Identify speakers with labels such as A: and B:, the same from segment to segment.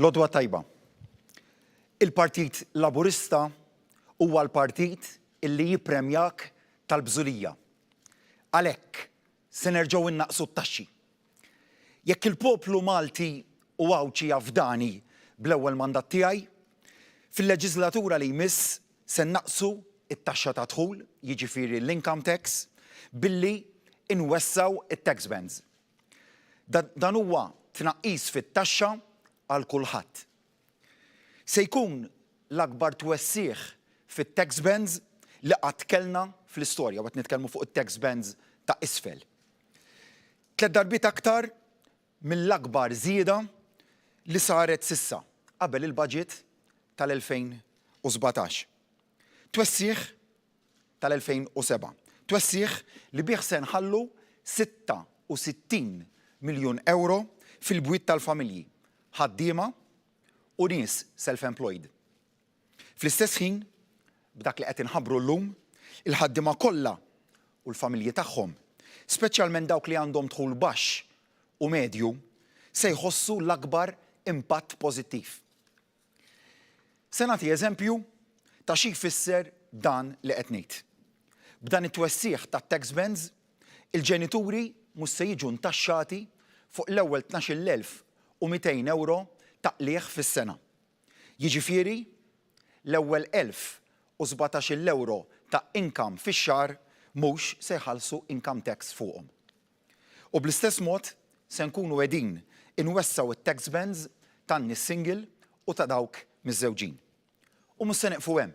A: L-għodwa t-tajba. Il-Partit Laburista huwa l-partit illi jippremjak tal-bżulija. Għalhekk se nerġgħu nnaqqsu t-taxxi. Jekk il-poplu Malti u Għawdxi jafdani bl-ewwel mandat tiegħi, fil-leġiżlatura li jmiss se nnaqqsu t-taxxa tad-dħul, jiġifieri l-income tax, billi nwessgħu t-tax bands. Dan huwa tnaqqis fit-taxxa għal kulħadd. Se jkun l-akbar twessigħ fit-tax bands li qatt kellna fl-istorja, u qed nitkellmu fuq it-tax bands ta' isfel. Tliet darbiet aktar mill-akbar żieda li saret s'issa qabel il-budget tal-2017. Twessigħ tal-2007. Twessigħ li bih se nħallu 66 miljun ewro fil-bwiet tal-familji, ħaddiema u nies self-employed. Fl-istess ħin, b'dak li qed inħabbru llum, il-ħaddiema kollha u l-familji tagħhom, speċjalment dawk li għandhom dħul baxx u medju, se jħossu l-akbar impatt pożittiv. Se nagħti eżempju ta' xi jfisser dan li qed ngħid. B'dan it-twessigħ tat-tax bands, il-ġenituri mhux se jiġu ntaxxati fuq l-ewwel 12,200 ewro ta' qligħ fis-sena. Jiġifieri, l-ewwel 1,017-il ewro ta' income fix-xahar mhux se jħallsu income tax fuqhom. U bl-istess mod se nkunu qegħdin inwessgħu t-tax bands tan-nies single u ta' dawk miżżewġin. U mhux se nieqfu hemm.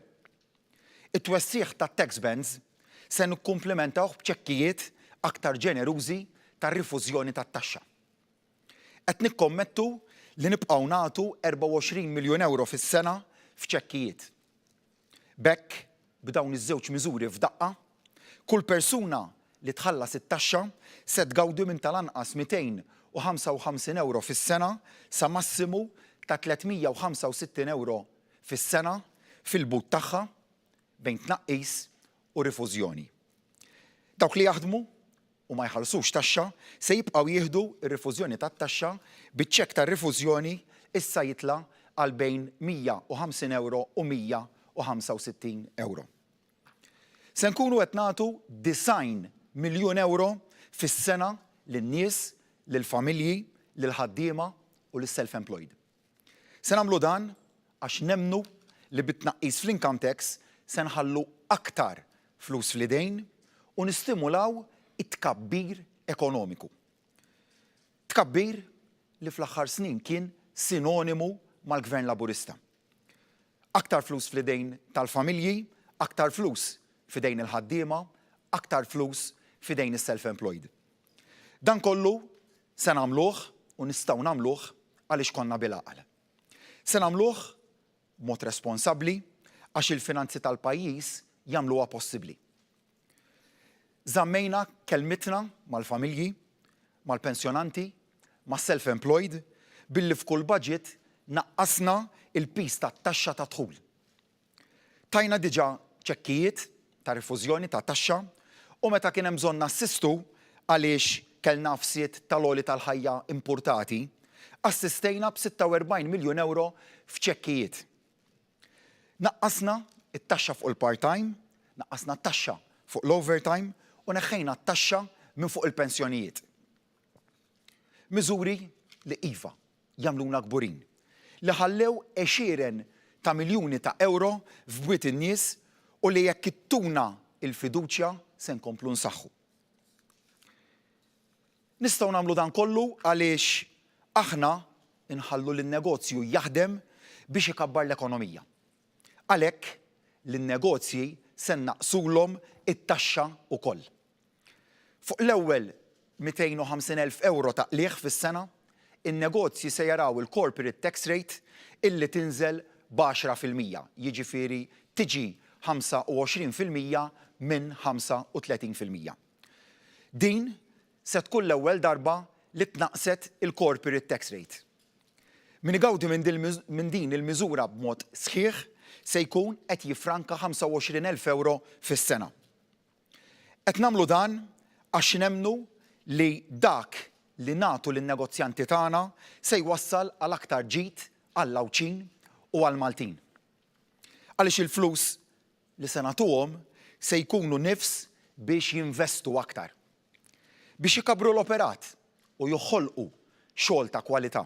A: It-twessigħ tat-tax bands se nikkumplimentawh b'ċekkijiet aktar ġenerużi ta' rifużjoni tat-taxxa. Qed nikkommettu li nibqgħu nagħtu 24 miljun ewro fis-sena f'ċekkijiet. B'hekk, b'dawn iż-żewġ miżuri f'daqqa, kull persuna li tħallas it-taxxa se tgawdi minn tal-anqas 255 ewro fis-sena sa massimu ta' 365 ewro fis-sena fil-but tagħha bejn tnaqqis u rifużjoni. Dawk li jaħdmu u ma jħallsux taxxa se jibqgħu jieħdu r-rifużjoni tat-taxxa biċ-ċekk tar-rifużjoni issa jitla' għal bejn 150 ewro u 165 ewro. Se nkunu qed nagħtu 90 miljun ewro fis-sena lin-nies, lill-familji, lill-ħaddiema u lis-self-employed. Se nagħmlu dan għax nemmnu li bit-tnaqqis fl-income tax se nħallu aktar flus fl-idejn u nistimulaw it-tkabbir ekonomiku. Tkabbir li fl-aħħar snin kien sinonimu mal-Gvern Laburista. Aktar flus fl-idejn tal-familji, aktar flus f'idejn il-ħaddiema, aktar flus f'idejn is-self-employed. Dan kollu se nagħmluh u nistgħu nagħmluh għaliex konna bil-għaqal. Se nagħmluh b'mod responsabbli għax il-finanzi tal-pajjiż jagħmluha possibbli. Żammejna kelmitna mal-familji, mal-pensjonanti, mas-self-employed billi f'kull budget naqqasna l-piż tat-taxxa tad-dħul. Tajna diġà ċekkijiet ta' rifużjoni ta' taxxa u meta kien hemm bżonn nassistu għaliex kellna għafsiet tal-għoli tal-ħajja impurtati, assistejna b'46 miljun ewro f'ċekkijiet. Naqqasna t-taxxa fuq il-part-time, naqqasna t-taxxa fuq l-overtime u neħħejna t-taxxa minn fuq il-pensjonijiet. Miżuri li iva, jagħmluna kburin, li ħallew għexieren ta' miljuni ta' ewro f'bwiet in-nies u li jekk ittuna l-fiduċja se nkomplu nsaħħu. Nistgħu nagħmlu dan kollu għaliex aħna nħallu lin-negozju jaħdem biex ikabbar l-ekonomija. Għalhekk lin-negozji se nnaqqsulhom it-taxxa wkoll. Fuq l-ewwel 250,000 ewro ta' qligħ fis-sena, in-negozji se jaraw il-corporate tax rate illi tinżel b'10%, jiġifieri tiġi 25% minn 35%. Din se tkun l-ewwel darba li tnaqqset il-corporate tax rate. Min igawdi minn din il-miżura b'mod sħiħ se jkun qed jiffranka 25,000 ewro fis-sena. Qed nagħmlu dan għax nemmnu li dak li nagħtu lin-negozjanti tagħna se jwassal għal aktar ġid għall-Għawdxin u għall-Maltin. Għaliex il-flus li se nagħtuhom se jkunu nifs biex jinvestu aktar. Biex ikabbru l-operat u joħolqu xogħol ta' kwalità.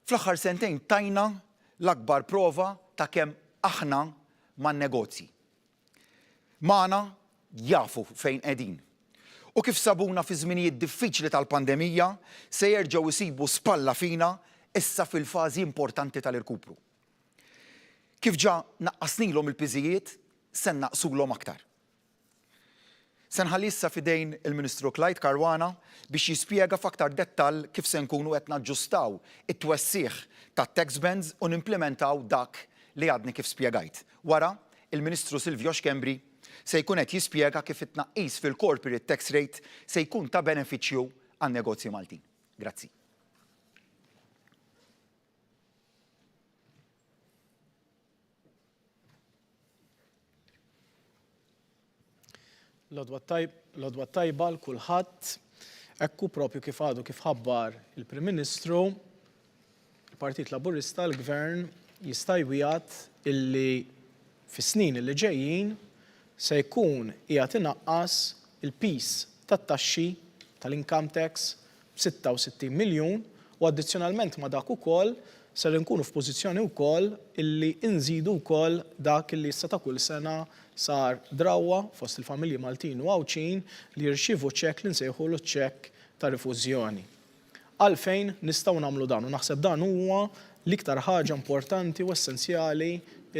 A: Fl-aħħar sentejn tajna l-akbar prova ta' kemm aħna man-negozji. Magħna jafu fejn qegħdin. U kif sabuna fi żminijiet diffiċli tal-pandemija, se jerġgħu jsibu spalla fina issa fil-fażi importanti tal-irkupru. Kif ġa naqqasnilhom il-piżijiet, se nnaqqsulhom aktar. Se nħalli issa f'idejn il-Ministru Clyde Caruana biex jispjega f'aktar dettall kif se nkunu qed naġġustaw it-twessigħ tat-tax bands u nimplimentaw dak li għadni kif spjegajt. Wara, il-Ministru Silvio Schembri se jkun qed jispjega kif it-tnaqqis fil-corporate tax rate se jkun ta' benefiċċju għan-negozji Maltin. Grazzi.
B: L-għodwa t-tajba 'l kulħadd. Hekk hu propju kif għadu kif ħabbar il-Prim Ministru, il-Partit Laburista, l-Gvern jista' jwiegħed illi fis-snin illi ġejjin se jkun qiegħed inaqqas il-piż tat-taxxi tal-income tax b'66 miljun u addizzjonalment ma' dak ukoll ser inkunu f'pożizzjoni wkoll illi nżidu wkoll dak illi issa ta' kull sena sar drawwa fost il-familji Maltin u Għawdxin li jirċievu ċekk li nsejħulu ċ-ċekk ta' rifużjoni. Għalfejn nistgħu nagħmlu dan u naħseb dan huwa l-iktar ħaġa importanti u essenzjali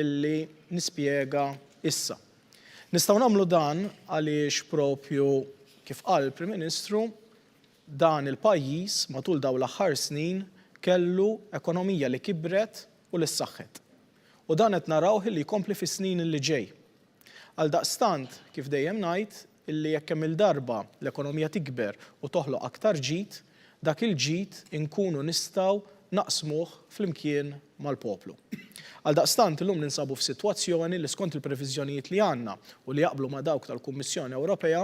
B: illi nispjega issa. Nistgħu nagħmlu dan għaliex propju kif qal il-Prim Ministru, Dan il-pajjiż matul dawn l-aħħar snin kellu ekonomija li kibret u li ssaħħet. U dan qed narawh illi jkompli fis-snin illi ġej. Għaldaqstant, kif dejjem ngħid, illi jekk kemm-il darba l-ekonomija tikber u toħloq aktar ġid, dak il-ġid inkunu nistgħu naqsmuh flimkien mal-poplu. Għaldaqstant illum ninsabu f'sitwazzjoni li skont il-previżjonijiet li għandna u li jaqblu ma' dawk tal-Kummissjoni Ewropea,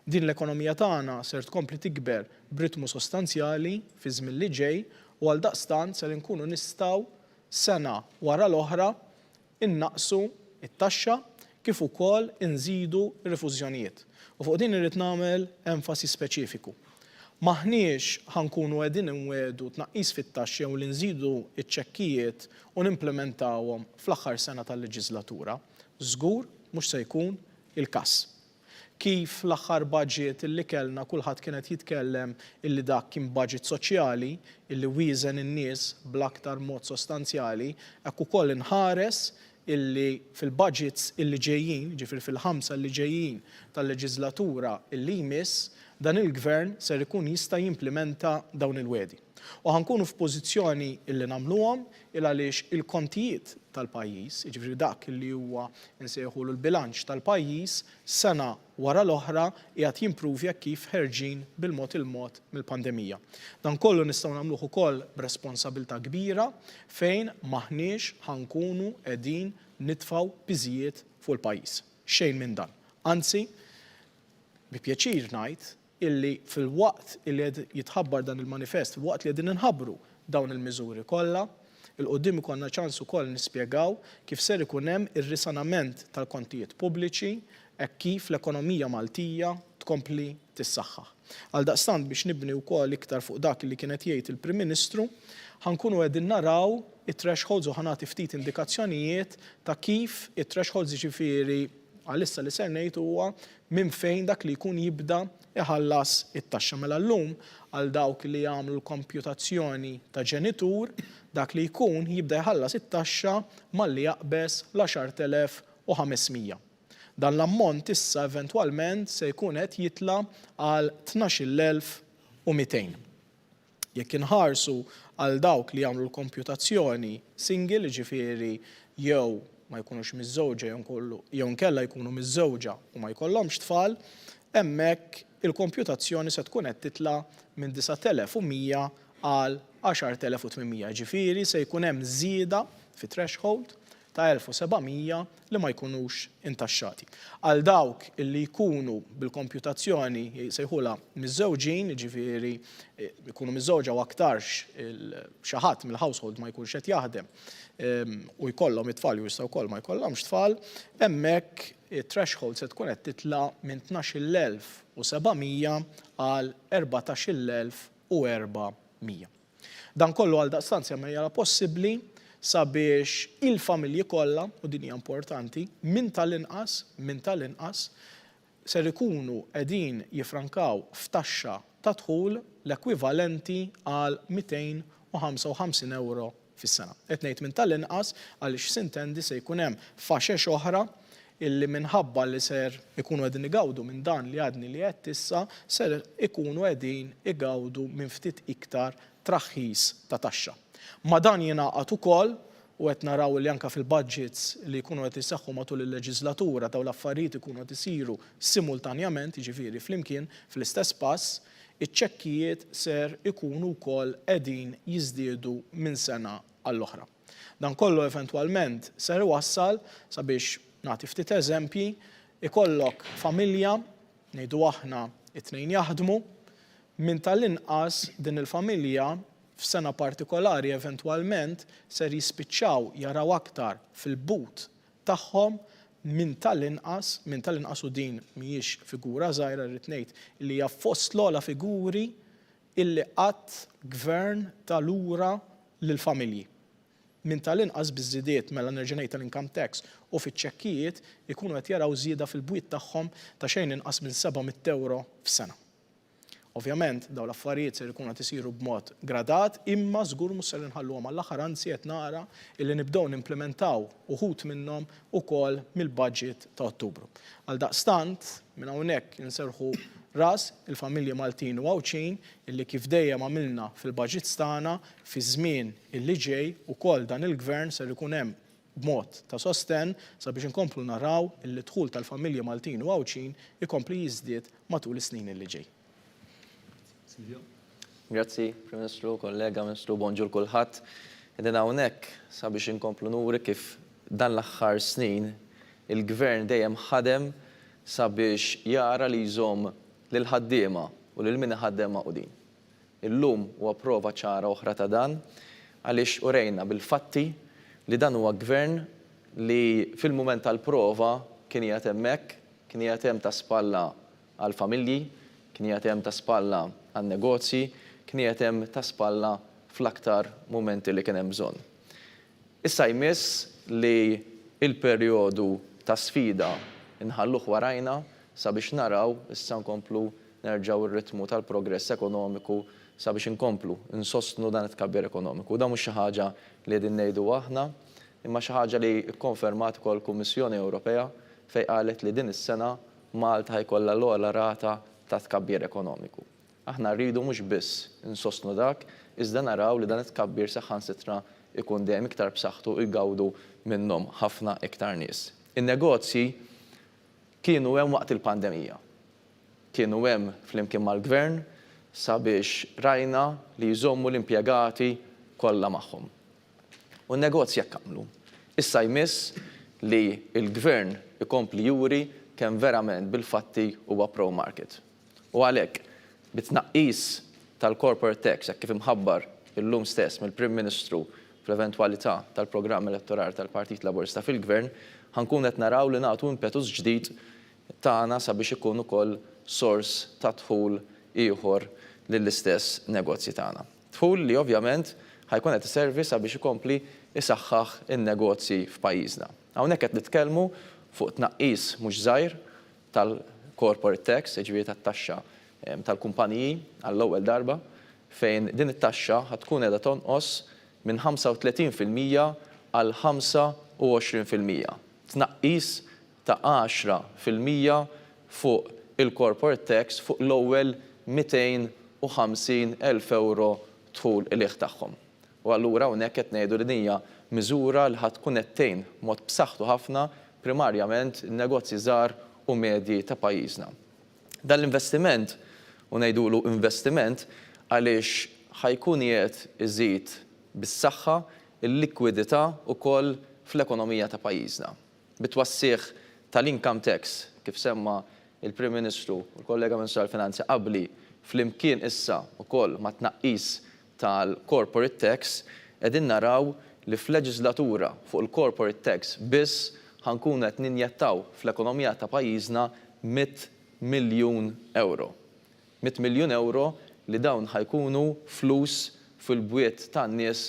B: Din l-ekonomija tagħna ser tkompli tikber b'ritmu sostanzjali fiż-żmien li ġej u għaldaqstant ser inkunu nistgħu sena wara l-oħra innaqqsu t-taxxa kif ukoll inżidu r-rifużjonijiet. U fuq din irrid nagħmel enfasi speċifiku. M'aħniex ħa nkunu qegħdin inwiegħdu tnaqqis fit-taxxi jew li nżidu ċ-ċekkijiet u nimplementawhom fl-aħħar sena tal-leġiżlatura. Żgur mhux se jkun il-każ. Kif l-aħħar budget illi kellna kulħadd kien qed jitkellem illi dak kien budget soċjali, illi wieżen in-nies bl-aktar mod sostanzjali, hekk ukoll inħares illi fil-budgets illi ġejjin, jiġifieri fil-ħamsa illi ġejjin tal-leġiżlatura illi jmiss, dan il-Gvern ser ikun jista' jimplimenta dawn il-wegħdi. U ħa nkunu f'pożizzjoni illi nagħmluhom il għaliex il-kontijiet tal-pajjiż, jiġifieri dak li huwa nsejħulu l-bilanċ tal-pajjiż, sena wara l-oħra qiegħed jimpruvja kif ħerġin bil-mod il-mod mill-pandemija. Dan kollu nistgħu nagħmluh ukoll b'responsabilità kbira fejn m'aħniex ħa nkunu qegħdin nitfgħu piżijiet fuq il-pajjiż. Xejn minn dan. Anzi, bi pjaċir ngħid illi filwaqt illi qed jitħabbar dan il-manifest, filwaqt li qegħdin inħabbru dawn il-miżuri kollha, 'il quddiem ikollna ċans ukoll nispjegaw kif ser ikun hemm ir-risanament tal-kontijiet pubbliċi hekk kif l-ekonomija Maltija tkompli tissaħħaħ. Għaldaqstant biex nibni wkoll iktar fuq dak li kien qed jgħid il-Prim Ministru, ħa nkunu qegħdin naraw it-thresholds u ħa nagħti ftit indikazzjonijiet ta' kif it-thresholds jiġifieri għalissa li ser ngħid huwa minn fejn dak li jkun jibda jħallas it-taxxa. Mela llum għal dawk li jagħmlu l-kompjutazzjoni ta' ġenitur, dak li jkun jibda jħallas it-taxxa malli jaqbeż l-10,500. Dan l-ammont issa eventwalment se jkun qed jitla' għal 12,200. Jekk inħarsu għal dawk li jagħmlu l-kompjutazzjoni single, jiġifieri jew ma jkunux miżżewġa jew inkella jkunu miżżewġa u ma jkollhomx tfal, hemmhekk il-kompjutazzjoni se tkun qed titla' minn 9,100 għal 10,800. Jiġifieri se jkun hemm żieda fit-threshold. ta' 1,700 li ma jkunux intaxxati. Għal dawk li jkunu bil-kompjutazzjoni jsejħulha miżżewġin, jiġifieri jkunu miżżewġa u aktarx xi ħadd mill-household ma jkunx qed jaħdem u jkollhom it-tfal jew jista' wkoll ma jkollhomx tfal, hemmhekk it-threshold se tkun qed titla' minn 12,700 għal 14,400. Dan kollu għaldaqstant se jagħmilha possibbli sabiex il-familji kollha, u din hija importanti, minn tal-inqas, minn tal-inqas, ser ikunu qegħdin jiffrankaw f'taxxa ta' dħul l-ekwivalenti għal 255 ewro fis-sena. Qed ngħid minn tal-inqas għaliex sintendi se jkun hemm faxex oħra illi minħabba li ser ikunu qegħdin igawdu minn dan li għadni li għedt issa, ser ikunu qegħdin igawdu minn ftit iktar traħħis ta' taxxa. Ma' dan jingħaqad ukoll, u qed naraw li anke fil-budgets li jkunu qed iseħħu matul il-leġiżlatura dawn l-affarijiet ikunu qed isiru simultanjament, jiġifieri flimkien, fl-istess pass, iċ-ċekkijiet ser ikunu wkoll qegħdin jiżdiedu minn sena għall-oħra. Dan kollu eventwalment ser iwassal sabiex, nagħti ftit eżempji, ikollok familja, ngħidu aħna it-tnejn jaħdmu, minn tal-inqas din il-familja f'sena partikolari eventwalment ser jispiċċaw jaraw aktar fil-but tagħhom minn tal-inqas, minn tal-inqas u din mhijiex figura żgħira rrid ngħid li hija fost l-ogħla figuri illi qatt gvern ta lura lill-familji. Minn tal-inqas biż-żidiet, mela nerġa' ngħid tal-income tax u fiċ-ċekkijiet, ikunu qed jaraw żieda fil-bwiet tagħhom ta' xejn inqas minn 700 ewro f'sena. Ovvjament, dawn l-affarijiet ser ikunu qed isiru b'mod gradat, imma żgur mhux ser inħalluhom għall-aħħar anzi qed nara illi nibdew nimplimentaw uħud minnhom ukoll mill-budget ta' Ottubru. Għaldaqstant, minn hawnhekk inserrħu ras il-familji Maltin u Għawdxin illi kif dejjem għamilna fil-budgets tagħna, fiż-żmien illi ġej ukoll dan il-Gvern ser ikun hemm b'mod ta' sostenn sabiex inkomplu naraw illi d-dħul tal-familji Maltin u Għawdxin ikompli jiżdied matul is-snin illi ġej.
C: Silvio. Grazzi, Prim Ministru, kollega Ministru, bonġur kulħadd. Qegħdin hawnhekk sabiex inkomplu nuri kif dan l-aħħar snin il-Gvern dejjem ħadem sabiex jara li jżomm lill-ħaddiema u lil min iħaddem magħqudin. Illum huwa prova ċara oħra ta' dan għaliex urejna bil-fatti li dan huwa Gvern li fil-mument tal-prova kien qiegħed hemmhekk, kien qiegħed hemm ta' spalla għall-familji, kien qiegħed hemm ta' spalla għan-negozji, kien qiegħed hemm ta' spalla fl-aktar mumenti li kien hemm bżonn. Issa jmiss li l-perjodu ta' sfida nħalluh warajna sabiex naraw issa nkomplu nerġgħu r-ritmu tal-progress ekonomiku sabiex inkomplu nsostnu dan it-tkabbir ekonomiku. Dan mhux xi ħaġa li qegħdin ngħidu aħna, imma xi ħaġa li kkonfermat ukoll il-Kummissjoni Ewropea fejn qalet li din is-sena Malta ħa jkollha l-ogħla rata ta' tkabbir ekonomiku. Aħna rridu mhux biss insostnu dak, iżda naraw li dan it-tkabbir saħansitra jkun dejjem iktar b'saħħtu u jgawdu minnhom ħafna iktar nies. In-negozji kienu hemm waqt il-pandemija. Kienu hemm flimkien mal-Gvern sabiex rajna li jżommu l-impjegati kollha magħhom. U n-negozji hekk għamlu. Issa jmiss li l-Gvern ikompli juri kemm verament bil-fatti huwa pro-market. U għalhekk, bit-tnaqqis tal-corporate tax hekk kif imħabbar illum stess mill-Prim Ministru fl-eventwalità tal-programm elettorali tal-Partit Laburista fil-Gvern, ħa nkunu qed naraw li nagħtu impetus ġdid tagħna sabiex ikun ukoll sors ta' dħul ieħor lill-istess negozji tagħna. Dħul li ovvjament ħa jkun qed iservi sabiex ikompli jsaħħaħ in-negozji f'pajjiżna. Hawnhekk qed nitkellmu fuq tnaqqis mhux żgħir tal-corporate tax, jiġifieri tat-taxxa tal-kumpaniji għall-ewwel darba, fejn din it-taxxa ħa tkun qiegħda tonqos minn 35% għal 25%, tnaqqis ta' 10% fuq il-corporate tax fuq l-ewwel 250,000 ewro dħul qligħ tagħhom. U allura hawnhekk qed ngħidu li din hija miżura li ħa tkun qed tgħin b'mod b'saħħtu ħafna primarjament in-negozji żgħar u medji ta' pajjiżna. Dan l-investiment, u ngħidulu investiment għaliex ħa jkun qiegħed iżid bis-saħħa l-likwidità wkoll fl-ekonomija ta' pajjiżna. Bit-twassigħ tal-income tax, kif semma l-Prim Ministru u l-kollega Ministru tal-Finanzi qabli, flimkien issa wkoll mat-tnaqqis tal-corporate tax, qegħdin naraw li f'leġiżlatura fuq il-corporate tax biss ħa nkunu qed ninjettaw fl-ekonomija ta' pajjiżna mitt miljun ewro. Mitt miljun ewro li dawn ħa jkunu flus fil-bwiet tan-nies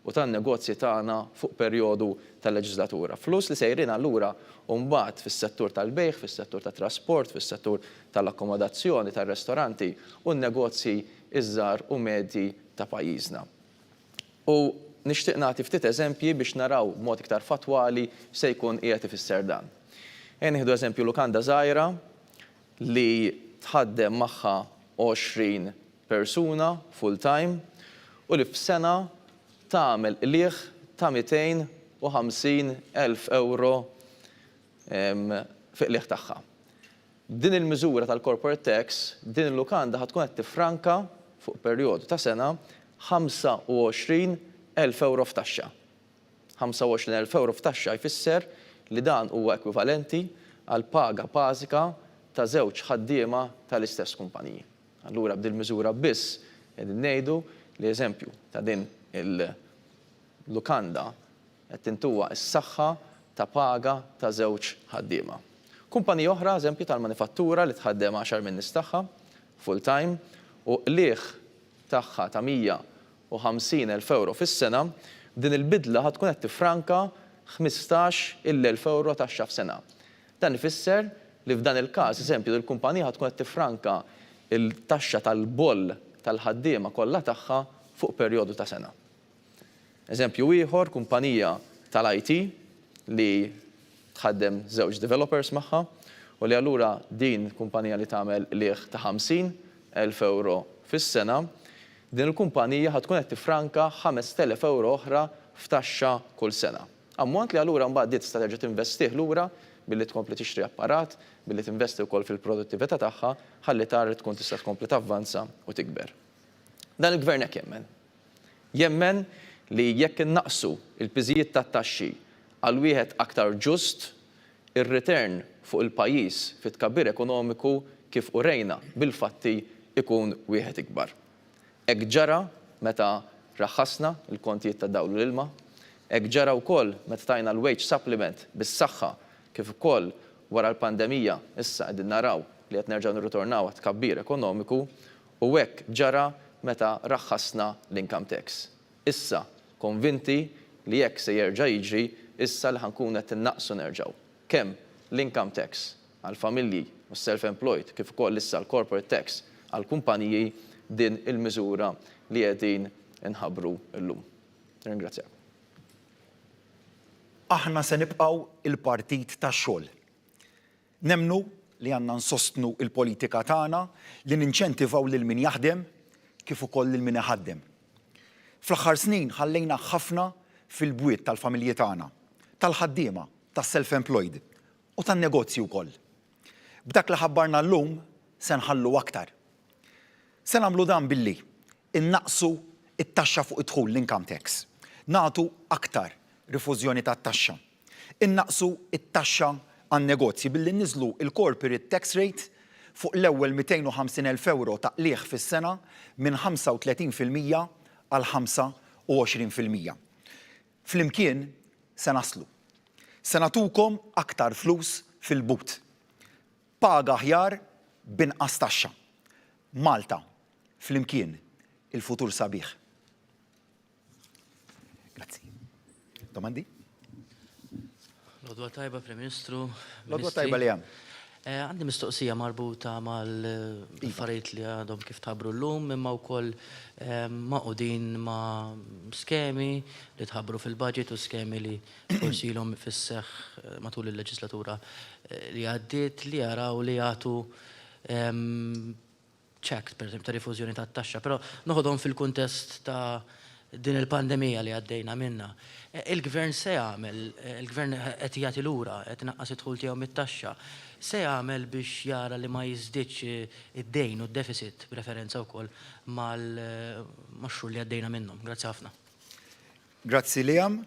C: u tan-negozji tagħna fuq perjodu ta' leġiżlatura. Flus li sejrin allura mbagħad fis-settur tal-bejgħ, fis-settur tat-trasport, fis-settur tal-akkomodazzjoni, tar-restoranti u n-negozji ż-żgħar u medji ta' pajjiżna. U nixtieq nagħti ftit eżempji biex naraw b'mod iktar fattwali x'se jkun qiegħed ifisser dan. Ejja nieħdu eżempju lukanda żgħira li tħaddem magħha 20 persuna full time u li f'sena tagħmel qligħ ta' 250 elf ewro fi qligħ tagħha. B'din il-miżura tal-corporate tax, din il-lukanda ħa tkun qed tiffranka fuq perjodu ta' sena 25 elf ewro f'taxxa. 25 elf ewro f'taxxa jfisser li dan huwa ekwivalenti għal paga bażika ta' żewġ ħaddiema tal-istess kumpaniji. Allura b'dil-miżura biss qegħdin ngħidu li eżempju ta' din il-lukanda qed tintuwa s-saħħa ta' paga ta' żewġ ħaddiema. Kumpanija oħra, eżempju tal-manifattura li tħaddem għaxar min-nies tagħha full time u qligħ tagħha ta' 150 elf ewro fis-sena, b'din il-bidla ħa tkun qed tiffranka 15 il-elf ewro taxxa f'sena. Dan ifisser li f'dan il-każ, eżempju, dil-kumpanija ħa tkun qed tiffranka l-taxxa tal-boll tal-ħaddiema kollha tagħha fuq perjodu ta' sena. Eżempju ieħor, kumpanija tal-IT li tħaddem żewġ developers magħha u li allura din kumpanija li tagħmel qligħ ta' 50,000 ewro fis-sena, din il-kumpanija ħa tkun qed tiffranka 5,000 ewro oħra f'taxxa kull sena. Ammont li allura mbagħad di tista' terġa' tinvestih lura billi tkompli tixtri apparat, billi tinvesti wkoll fil-produttività tagħha ħalli tara li tkun tista' tkompli tavvanza u tikber. Dan il-Gvern hekk jemmen. Jemmen li jekk innaqqsu l-piżijiet tat-taxxi għal wieħed aktar ġust, ir-return fuq il-pajjiż fit-tkabbir ekonomiku kif urejna bil-fatti ikun wieħed ikbar. Hekk ġara meta raħħasna l-kontijiet tad-dawl u l-ilma. Hekk ġara wkoll meta tajna l-wage supplement bis-saħħa kif ukoll wara l-pandemija issa qegħdin naraw li qed nerġgħu nirritornaw għat-tkabbir ekonomiku u hekk ġara meta raħħasna l-income tax. Issa konvinti li hekk se jerġa' jiġri issa li ħa nkunu qed innaqqsu nerġgħu kemm l-income tax għall-familji u s-self employed kif ukoll issa l-corporate tax għall-kumpaniji din il-miżura li qegħdin inħabbru llum. Nirringrazzjakom.
A: Aħna se nibqgħu il-partit tax-xogħol. Nemmnu li għandna nsostnu l-politika tagħna li ninċentivaw lil min jaħdem kif ukoll lil min iħaddem. Fl-aħħar snin ħallejna ħafna fil-bwiet tal-familji tagħna, tal-ħaddiema, tas-self-employed u tan-negozji wkoll. B'dak li ħabbarna llum se nħallu aktar. Se nagħmlu dan billi nnaqqsu t-taxxa fuq id-dħul, l-income tax, nagħtu aktar rifużjoni tat-taxxa, Innaqqsu t-taxxa għan-negozji billi nniżżlu l-corporate tax rate fuq l-ewwel 250,000 ewro ta' qligħ fis-sena minn 35% għal 25%. Flimkien se naslu. Se nagħtukom aktar flus fil-but. Paga aħjar b'inqas taxxa. Malta, flimkien, il-futur sabiħ. Grazzi. Domandi?
D: Lodwa tajba, Prim Ministru.
A: Lodwa tajba li hemm.
D: Eh, għandi mistoqsija marbuta mal-affarijiet li għadhom kif tħabbru llum, imma wkoll eh, maqudin ma' skemi li tħabbru fil-budget u skemi li forsi ilhom fis-seħħ eh, matul il-leġislatura li għaddiet li jaraw li jagħtu ehm, ċekk, pereżempju, ta' rifużjoni tat-taxxa, però noħodhom fil-kuntest ta' din il-pandemija li għaddejna minnha. Il-Gvern se jagħmel, il-Gvern qed jagħti lura, qed inaqqas id-dħul tiegħu mit-taxxa, se jagħmel biex jara li ma jiżdiedx id-dejn u d-deficit b'referenza wkoll mal-xhur li għaddejna minnhom. Grazzi ħafna.
A: Grazzi Liam.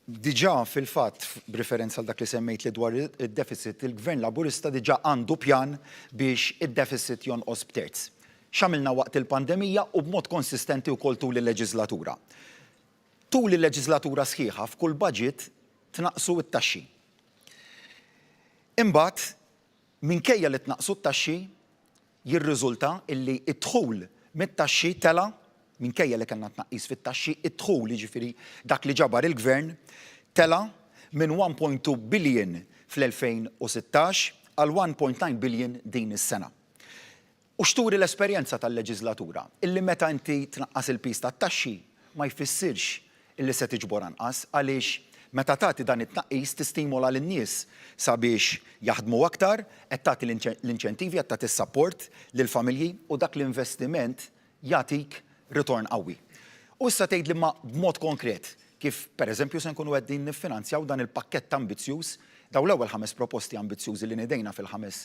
A: Diġà fil-fatt, b'riferenza għal dak li semmejtli dwar id-deficit, il-Gvern Laburista diġà għandu pjan biex id-deficit jonqos b'terz. X'għamilna waqt il-pandemija u b'mod konsistenti wkoll tul il-leġiżlatura? Tul il-leġiżlatura sħiħa f'kull budget tnaqqsu t-taxxi. Imbagħad, minkejja li tnaqqsu t-taxxi, Jirriżulta illi d-dħul mit-taxxi tela' minkejja li kellna tnaqqis fit-taxxi, id-dħul, jiġifieri dak li ġabar il-Gvern, tela' minn 1.2 billion fl-2016 għal 1.9 billion din is-sena. U x'turi l-esperjenza tal-leġiżlatura? Illi meta inti tnaqqas il-piż tat-taxxi ma jfissirx illi se tiġbor anqas għaliex meta tagħti dan it-tnaqqis tistimola lin-nies sabiex jaħdmu aktar, qed tagħti l-inċentivi, qed tagħti s-sapport lill-familji u dak l-investiment jagħtik ritorn qawwi. U issa tgħidli imma b'mod konkret kif pereżempju se nkunu qegħdin niffinanzjaw dan il-pakkett ambizzjuż, dawn l-ewwel ħames proposti ambizzjużi li nidejna fil-ħames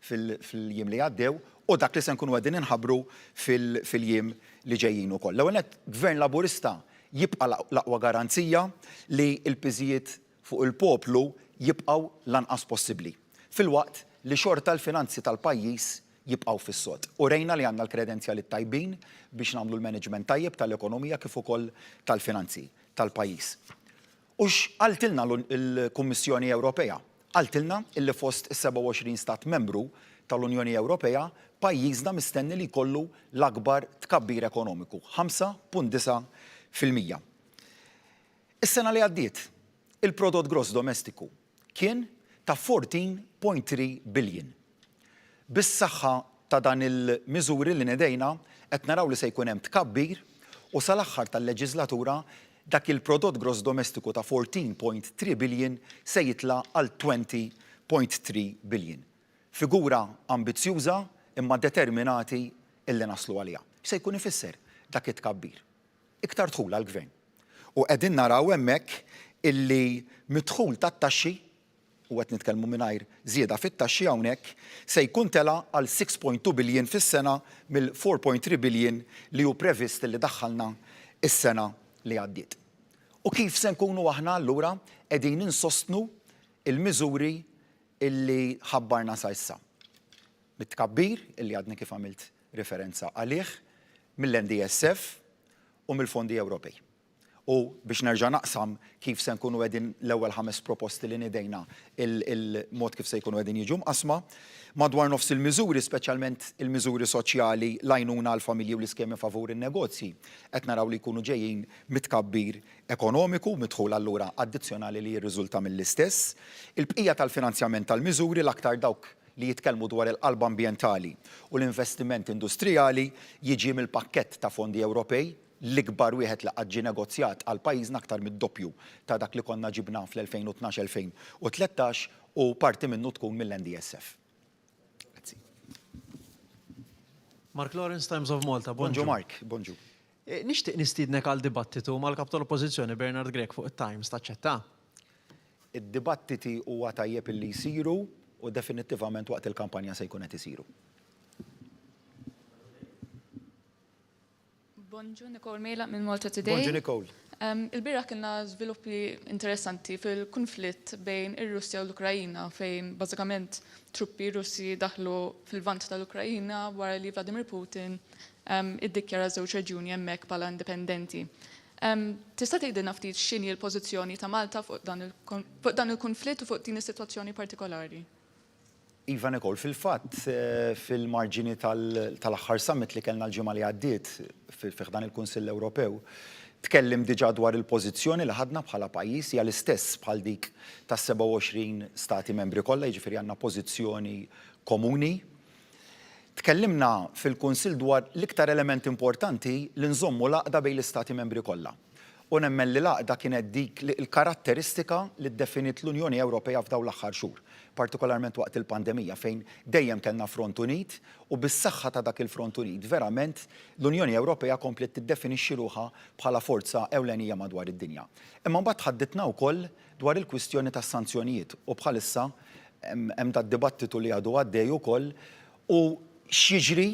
A: fil-jiem li għaddew u dak li se nkunu qegħdin inħabbru fil-jiem li ġejjin ukoll. L-ewwel nett, Gvern Laburista jibqa' l-aqwa garanzija li l-piżijiet fuq il-poplu jibqgħu l-anqas possibbli, filwaqt li xorta l-finanzi tal-pajjiż jibqgħu fis-sod. Urejna li għandna l-kredenzjali t-tajbin biex nagħmlu l-management tajjeb tal-ekonomija kif ukoll tal-finanzi tal-pajjiż. U x'qaltilna l-Kummissjoni Ewropea? Qaltilna illi fost is-27 stat membru tal-Unjoni Ewropea, pajjiżna mistenni li jkollu l-akbar tkabbir ekonomiku, 5.9%. Is-sena li għaddiet, il-prodott gross domestiku kien ta' 14.3 billion. Bis-saħħa ta' dan il-miżuri li nedejna qed naraw li se jkun hemm tkabbir u sal-aħħar tal-leġiżlatura dak il-prodott gross domestiku ta' 14.3 billion se jitla' għal 20.3 billion. Figura ambizzjuża imma determinati illi naslu għaliha. X'se jkun ifisser dak it-tkabbir? Iktar dħul għall-Gvern. U qegħdin naraw hemmhekk illi mid-dħul tat-taxxi, u qed nitkellmu mingħajr żieda fit-taxxi hawnhekk, se jkun tela' għal 6.2 billion fis-sena mill-4.3 billion li hu previst li daħħalna s-sena li għaddiet. U kif se nkunu aħna allura qegħdin insostnu l-miżuri illi ħabbarna sa issa? Mit-tkabbir illi għadni kif għamilt riferenza għalih, mill-NDSF u mill-fondi Ewropej. U biex nerġa' naqsam kif se nkunu qegħdin l-ewwel ħames proposti li nidejna il-mod kif se jkunu qegħdin jiġu mqassma, madwar nofs il-miżuri, speċjalment il-miżuri soċjali, l-għajnuna għall-familji u l-iskemi favur in-negozji, qed naraw li jkunu ġejjin mit-tkabbir ekonomiku, mid-dħul allura addizzjonali li jirriżulta mill-istess. Il-bqija tal-finanzjament tal-miżuri, l-aktar dawk li jitkellmu dwar il-qalba ambjentali u l-investiment industrijali, jiġi mill-pakkett ta' fondi Ewropej, l-ikbar wieħed li qatt ġie negozjat għal pajjiżna aktar mid-doppju ta' dak li konna ġibna fl-2012 2013 u parti minnu tkun mill-NDSF. Grazzi.
E: Mark Lawrence, Times of Malta, bonġu.
A: Bonġu Mark, bonġu.
E: Nixtieq nistiednek għal dibattitu mal-Kap tal-Oppożizzjoni Bernard Grech fuq it-Times, taċċetta?
A: Id-dibattiti huwa tajjeb illi jsiru u definittivament waqt il-kampanja se jkun qed isiru.
F: Bonġu, Nicole Mejlaq minn Malta Today.
A: Bonġu Nicole.
F: Il-bieraħ kellna żviluppi interessanti fil-kunflitt bejn ir-Russja u l-Ukrajina fejn bażikament truppi Russi daħlu fil-Lvant tal-Ukrajina wara li Vladimir Putin iddikjara żewġ reġjuni hemmhekk bħala indipendenti. Tista' tgħidilna ftit x'inhi l-pożizzjoni ta' Malta fuq dan il-kunflitt u fuq din is-sitwazzjoni partikolari?
A: Iva Nicole, fil-fatt fil-marġini tal-aħħar summit li kellna l-ġimgħa li għaddiet fi ħdan il-Kunsill Ewropew, tkellimt diġà dwar il-pożizzjoni li ħadna bħala pajjiż, hija l-istess bħal dik tas-27 stati membri kollha, jiġifieri għandna pożizzjoni komuni. Tkellimna fil-Kunsill dwar l-iktar element importanti li nżommu l-għaqda bejn l-istati membri kollha. U nemmen li l-għaqda kienet dik l-karatteristika li ddefiniet l-Unjoni Ewropea f'dawn l-aħħar xhur, partikolarment waqt il-pandemija fejn dejjem kellna front unit u bis-saħħa ta' dak il-front unit verament l-Unjoni Ewropea kompliet tiddefinixxi ruħha bħala forza ewlenija madwar id-dinja. Imma mbagħad tħadditna wkoll dwar il-kwistjoni tas-sanzjonijiet u bħalissa hemm dad-dibattitu li għadu għaddej ukoll u x'jiġri?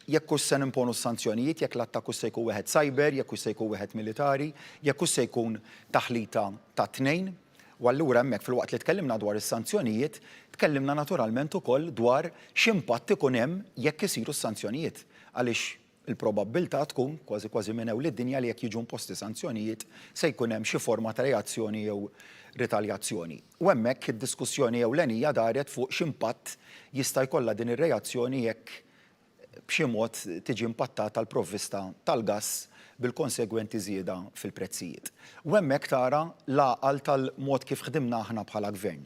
A: jekk hux se nimponu s-sanzjonijiet, jekk l-attakk hux se jkun wieħed cyber, jekk hux se jkun wieħed militari, jekk hux se jkun taħlita tat-tnejn. U allura hemmhekk filwaqt li tkellimna dwar is-sanzjonijiet, tkellimna naturalment ukoll dwar x'impatt ikun hemm jekk isiru s-sanzjonijiet. Għaliex Il-probabbiltà tkun, kważi kważi minn ewl id-dinja li jekk jiġu imposti sanzjonijiet se jkun hemm xi forma ta' reazzjoni jew ritaljazzjoni. U hemmhekk id-diskussjoni ewlenija daret fuq x'impatt jista' jkollha din ir-reazzjoni jekk b'xi mod tiġi impattata l-provvista tal-gass bil-konsegwenti żieda fil-prezzijiet. U hemmhekk tara l-għaqal tal-mod kif ħdimna aħna bħala Gvern,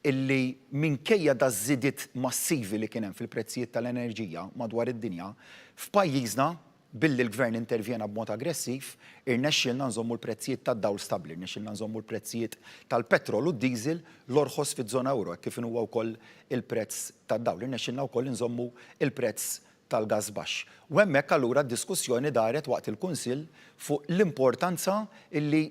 A: illi minkejja daż-żidiet massivi li kien hemm fil-prezzijiet tal-enerġija madwar id-dinja, f'pajjiżna, billi l-Gvern intervjena b'mod aggressiv, irnexxielna nżommu l-prezzijiet tad-dawl stabbli, irnexxielna nżommu l-prezzijiet tal-petrol u d-diesel l-orħos fiż-żona ewro, hekk kif inhuwa wkoll il-prezz tad-dawl. Irnexxielna wkoll inżommu l-prezz tal-gass baxx. U hemmhekk allura d-diskussjoni daret waqt il-Kunsill fuq l-importanza illi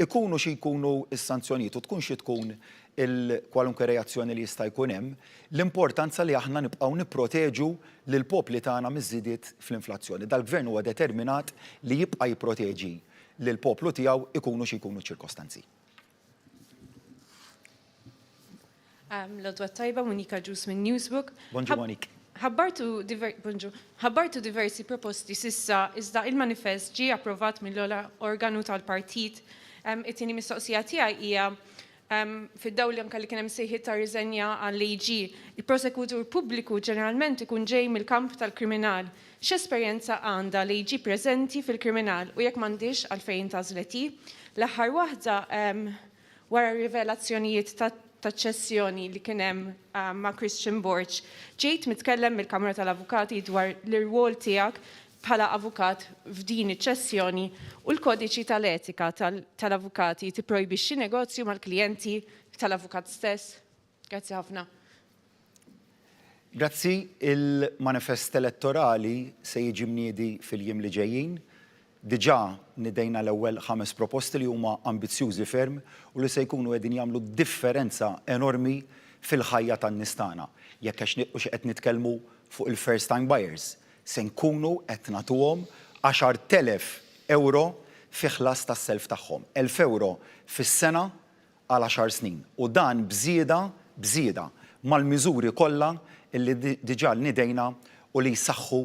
A: ikunu xi jkunu s-sanzjonijiet u tkun xi tkun il-kwalunkwe reazzjoni li jista' jkun hemm, l-importanza li aħna nibqgħu nipproteġu lill-popli tagħna miż-żidiet fl-inflazzjoni. Dal-Gvern huwa determinat li jibqa' jipproteġi lill-poplu tiegħu ikunu xi jkunu ċ-ċirkostanzi.
G: L-għodwa t-tajba, Monika Agius minn Newsbook.
A: Bonġu Monique.
G: Ħabbartu bonġu. Ħabbartu diversi proposti s'issa, iżda il-manifest ġie approvat mill-ogħla organu tal-partit. It-tieni mistoqsija tiegħi hija fid-dawl anke li kien hemm sejħiet ta' riżenja għall-AG, il-prosekutur pubbliku ġeneralment ikun ġej mill-kamp tal-kriminal. X'esperjenza għandha l-AG preżenti fil-kriminal u jekk m'għandhiex għalfejn intgħażlet hi? L-aħħar waħda, wara r-rivelazzjonijiet taċ-ċessjoni li kien hemm ma' Christian Borg, ġejt mitkellem mill-Kamra tal-Avukati dwar l-irwol tiegħek bħala avukat f'din iċ-ċessjoni u l-kodiċi tal-etika tal-avukati tipprojbixxi negozju mal-klijenti tal-avukat stess? Grazzi ħafna.
A: Grazzi, il-manifest elettorali se jiġi mniedi fil-jiem li ġejjin. Diġà nidejna l-ewwel ħames proposti li huma ambizzjużi ferm u li se jkunu qegħdin jagħmlu differenza enormi fil-ħajja tan-nies tagħna. Jekk hux qed nitkellmu fuq il-first time buyers, se nkunu qed nagħtuhom 10,000 ewro fi ħlas tas-self tagħhom. 1,000 ewro fis-sena għal għaxar snin u dan b'żieda b'żieda mal-miżuri kollha li diġà nidejna u li jsaħħu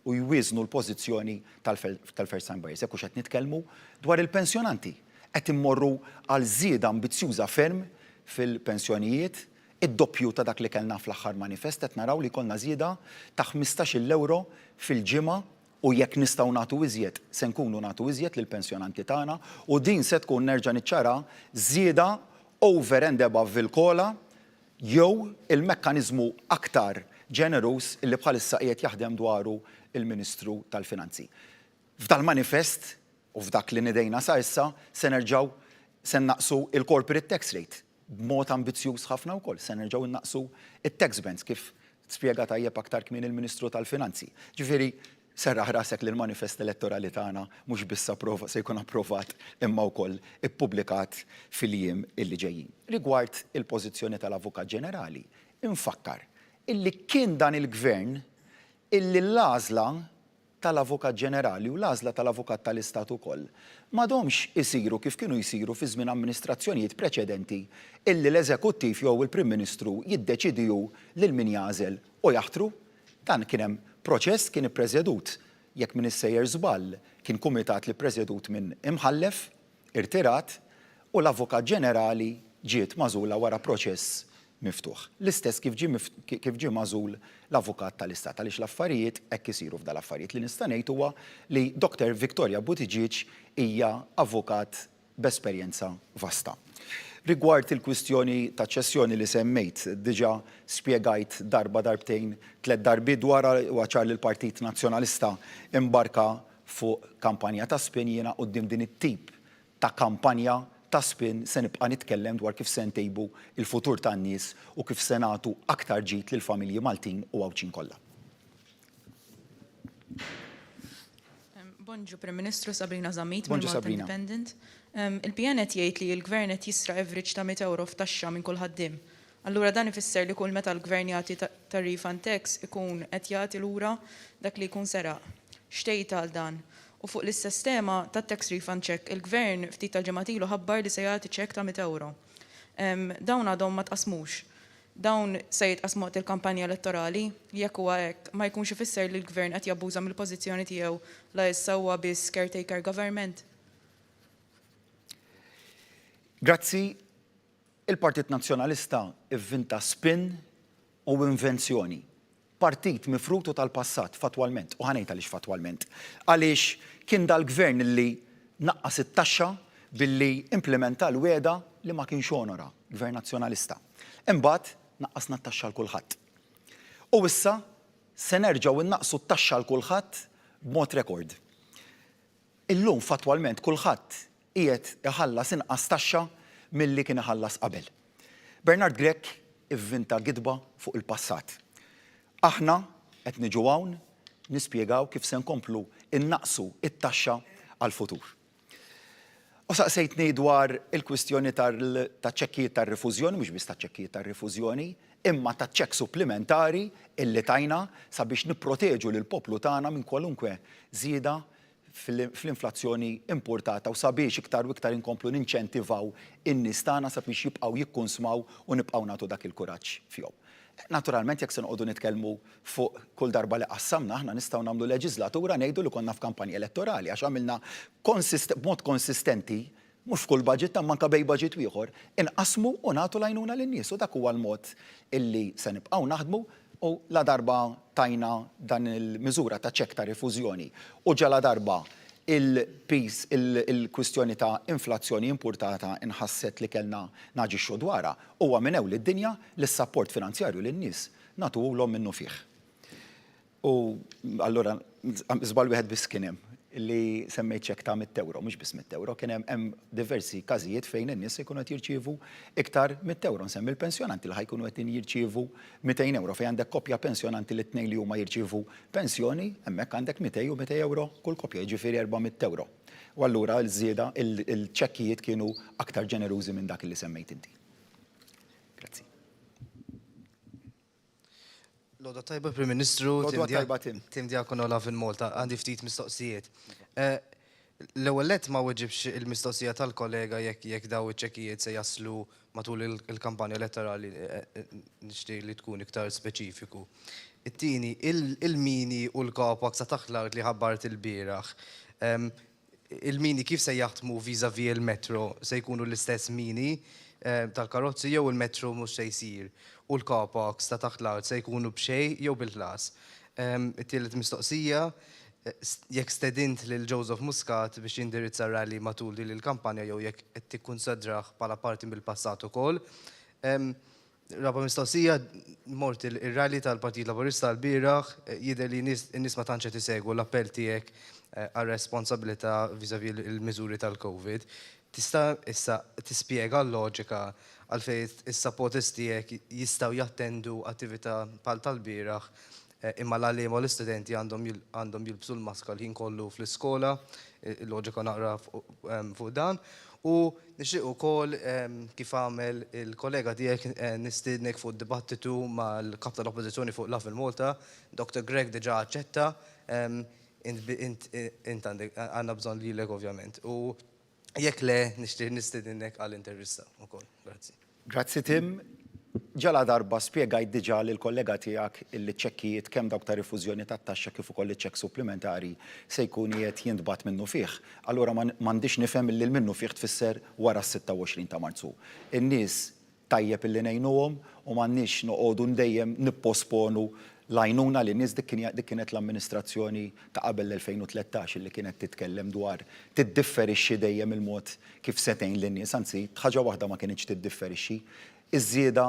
A: u jwieżnu l-pożizzjoni tal-first time buyers. Jekk hux qed nitkellmu dwar il-pensjonanti, qed immorru għal żieda ambizzjuża ferm fil-pensjonijiet, id-doppju ta' dak li kellna fl-aħħar manifest, qed naraw li jkollna żieda ta' ħmistax-il ewro fil-ġimgħa u jekk nistgħu nagħtu iżjed, se nkunu nagħtu iżjed lill-pensjonanti tagħna u din se tkun, nerġa' niċċara, żieda over and above il-COLA jew il-mekkaniżmu aktar ġeneruż li bħalissa qiegħed jaħdem dwaru l-Ministru tal-Finanzi. F'dal-manifest u f'dak li nidejna sa issa se nerġgħu se nnaqqsu l-corporate tax rate b'mod ambizzjuż ħafna wkoll, se nerġgħu nnaqqsu t-tax bands kif spjega tajjeb aktar kmieni l-Ministru tal-Finanzi. Ġifieri Serraħ rasek li l-manifest elettorali tagħna mhux biss se jkun approvat imma wkoll ippubblikat fil-jiem illi ġejjin. Rigward il-pożizzjoni tal-Avukat Ġenerali, infakkar illi kien dan il-Gvern illi l-għażla tal-Avukat Ġenerali u l-għażla tal-Avukat tal-Istat ukoll m'għadhomx isiru kif kienu jsiru fi żmien amministrazzjonijiet preċedenti illi l-Eżekuttiv jew il-Prim Ministru jiddeċiedi hu lil min jagħżel u jaħtru. Dan kien hemm proċess kien ippresedut, jekk m'iniex sejjer żball, kien kumitat li ppresedut minn Imħallef irtirat u l-Avukat Ġenerali ġiet magħżula wara proċess miftuħ. L-istess kif ġie kif ġie magħżul l-Avukat tal-Istat għaliex l-affarijiet hekk isiru f'dal-affarijiet. Li nista' ngħid huwa li Doctor Victoria Buttigieg hija avukat b'esperjenza vasta. Rigward il-kwistjoni taċ-ċessjoni li semmejt, diġà spjegajt darba, darbtejn, tlett darbiet dwarha, huwa ċar li l-Partit Nazzjonalista imbarka fuq kampanja ta' spin, jiena quddiem din it-tip ta' kampanja ta' spin se nibqa' nitkellem dwar kif se ntejbu l-futur tan-nies u kif se nagħtu aktar ġid lill-familji Maltin u Għawdxin kollha.
F: Bonġu Prim Ministru, Sabrina Zammit minn Malta Independent. Il-PN qed jgħid li l-Gvern qed jisraq average ta' 100 ewro f'taxxa minn kull ħaddiem. Allura dan ifisser li kull meta l-Gvern jagħti ta' refund tax ikun qed jagħti lura dak li jkun seraq. X'tgħid għal dan? U fuq l-istess tema tat-tax refund cheque, il-Gvern ftit tal-ġimgħat ilu ħabbar li se jagħti ċekk ta' mitt ewro. Dawn għadhom ma tqassmux. Dawn se jitqassmu waqt il-kampanja elettorali? Jekk huwa hekk, ma jkunx ifisser li l-Gvern qed jabbuża mill-pożizzjoni tiegħu la issa huwa biss caretaker government?
A: Grazzi. Il-Partit Nazzjonalista vvinta spin u invenzjoni. Partit mifrud u tal-passat, fattwalment. U ħa ngħid għaliex fattwalment. Għaliex kien dal-Gvern li naqqas it-taxxa billi implimenta l-wegħda li ma kienx onora, Gvern Nazzjonalista. Imbagħad naqqasna t-taxxa għal kulħadd. U issa se nerġgħu nnaqqsu t-taxxa għal kulħadd b'mod rekord. Illum fattwalment kulħadd qiegħed iħallas inqas taxxa milli kien iħallas qabel. Bernard Grech ivvinta gidba fuq il-passat. Aħna qed niġu hawn nispjegaw kif se nkomplu nnaqqsu t-taxxa għall-futur. U saqsejtni dwar il-kwistjoni taċ-ċekkijiet tar-rifużjoni, mhux biss taċ-ċekkijiet tar-rifużjoni, imma taċ-ċekk supplimentari illi tajna sabiex nipproteġu lill-poplu tagħna minn kwalunkwe żieda fl-inflazzjoni importata u sabiex iktar u iktar inkomplu ninċentivaw in-nies tagħna sabiex jibqgħu jikkunsmaw u nibqgħu nagħtu dak il-kuraġġ fihom. Naturalment jekk se noqogħdu nitkellmu fuq kull darba li qassamna aħna nistgħu nagħmlu leġiżlatura ngħidu li konna f'kampanja elettorali għax għamilna b'mod konsistenti mhux f'kull budget imma anke bejn budget u ieħor, inqassmu u nagħtu l-għajnuna lin-nies u dak huwa l-mod illi se nibqgħu naħdmu u ladarba tajna dan il-miżura ta' ċekk ta' rifużjoni u ġaladarba il-piż, il-kwistjoni ta' inflazzjoni impurtata nħasset li kellna naġixxu dwarha, huwa minn ewl id-dinja li s-sapport finanzjarju lin-nies nagħtuhulhom minnufih. U allura żball wieħed biss kien hemm li semmejt ċekk ta' mitt ewro, mhux biss mitt ewro, kien hemm hemm diversi każijiet fejn in-nies se jkunu qed jirċievu iktar mitt ewro. Nsemmi l-pensjonanti li ħa jkunu qed jirċievu 200 ewro fejn għandek koppja pensjonanti li t-tnejn li huma jirċievu pensjoni, hemmhekk għandek 200 u 200 ewro kull koppja, jiġifieri 400 ewro. U allura l-żieda, il-ċekkijiet kienu aktar ġenerużi minn dak li semmejt inti. Grazzi.
H: L-għodwa tajba, Prim Ministru.
A: L-għodwa tajba, Tim.
H: Tim Diacono Love in Malta. Għandi ftit mistoqsijiet. L-ewwel nett ma weġibx il-mistoqsija tal-kollega jekk jekk daw iċ-ċekkijiet se jaslu matul il-kampanja elettorali nixtieq li tkun iktar speċifiku. It-tieni, il-mini u l-kapak sa taħt l-art li ħabbart ilbieraħ. Il-mini kif se jaħdmu vis-à-vis il-metro? Se jkunu l-istess mini tal-karozzi jew il-metro mhux se jsir? U l-car parks ta' taħt l-art se jkunu b'xejn jew bil-ħlas? It-tielet mistoqsija, jekk stedint lil Joseph Muscat biex jindirizza rally matul din il-kampanja jew jekk qed tikkunsidrah bħala parti mill-passat ukoll. Raba' mistoqsija, mort ir-rally tal-Partit Laburista lbieraħ, jidher li n-nies ma tantx qed isegwu l-appell tiegħek għar-responsabilità vis-à-vis il-miżuri tal-Covid. Tista' issa tispjega l-loġika għalfejn is-supporters tiegħek jistgħu jattendu attività bħal tal-bieraħ imma l-għalliema u l-istudenti għandhom jilbsu l-maskra l-ħin kollu fl-iskola, il-loġika naqra fuq dan. U nixtieq ukoll kif għamel il-kollega tiegħek nistiednek fuq dibattitu mal-Kap tal-Oppożizzjoni fuq Love in Malta, Dr. Grech diġà aċċetta, int għandek għandna bżonn lilek ovvjament. U Jekk le, nixtieq nistiedinek għal intervista wkoll. Grazzi.
A: Grazzi Tim. Ġaladarba spjegajt diġà lill-kollega tiegħek illi ċ-ċekkijiet kemm dawk ta' rifużjoni tat-taxxa kif ukoll iċ-ċekk supplimentari se jkun qiegħed jintbagħat minnufih, allura m'għandix nifhem illi l-minnufih tfisser wara s-26 ta' Marzu. In-nies Tajjeb illi ngħinuhom u m'għandniex noqogħdu dejjem nipposponu l-għajnuna lin-nies. Dik dik kienet l-amministrazzjoni ta' qabel l-2013 illi kienet titkellem dwar tiddifferixxi dejjem il-mod kif se tgħin lin-nies. Anzi, ħaġa waħda ma kinitx tiddifferixxi, iż-żieda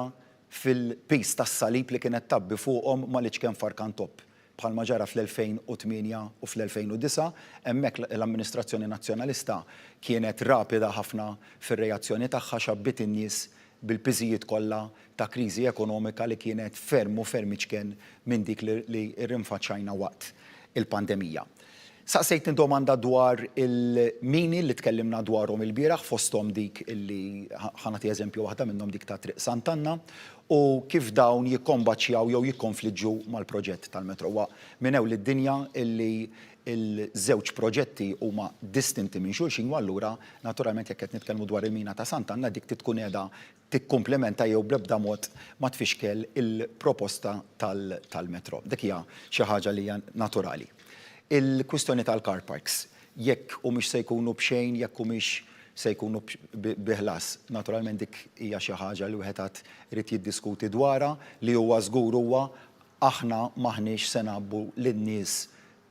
A: fil-piż tas-salib li kienet tgħabbi fuqhom mal-iċken farkantopp. Bħalma ġara fl-2008 u fl-2009, hemmhekk l-amministrazzjoni Nazzjonalista kienet rapida ħafna fir-reazzjoni tagħha x'għabbiet in-nies bil-piżijiet kollha ta' kriżi ekonomika li kienet ferm u ferm iċken minn dik li rrinfaċċajna waqt il-pandemija. Saqsejtni domanda dwar il-mini li tkellimna dwarhom ilbieraħ, fosthom dik illi, ħa nagħti eżempju waħda minnhom dik ta' Triq Sant'Anna, u kif dawn jikkombaċjaw jew jikkonfliġġu mal-proġett tal-metro. Huwa minn ewl id-dinja illi l-żewġ proġetti huma distinti minn xulxin u allura naturalment jekk qed nitkellmu dwar il-mina ta' Sant'Anna dik trid tkun qiegħda tikkumplementa jew bl-ebda mod ma tfixkel il-proposta tal-metro. Dik hija xi ħaġa li hija naturali. Il-kwistjoni tal-car parks, jekk humiex se jkunu b'xejn, jekk humiex se jkunu bi ħlas, naturalment dik hija xi ħaġa li wieħed għad irid jiddiskuti dwarha, li huwa żgur huwa aħna m'aħniex se ngħabbu lin-nies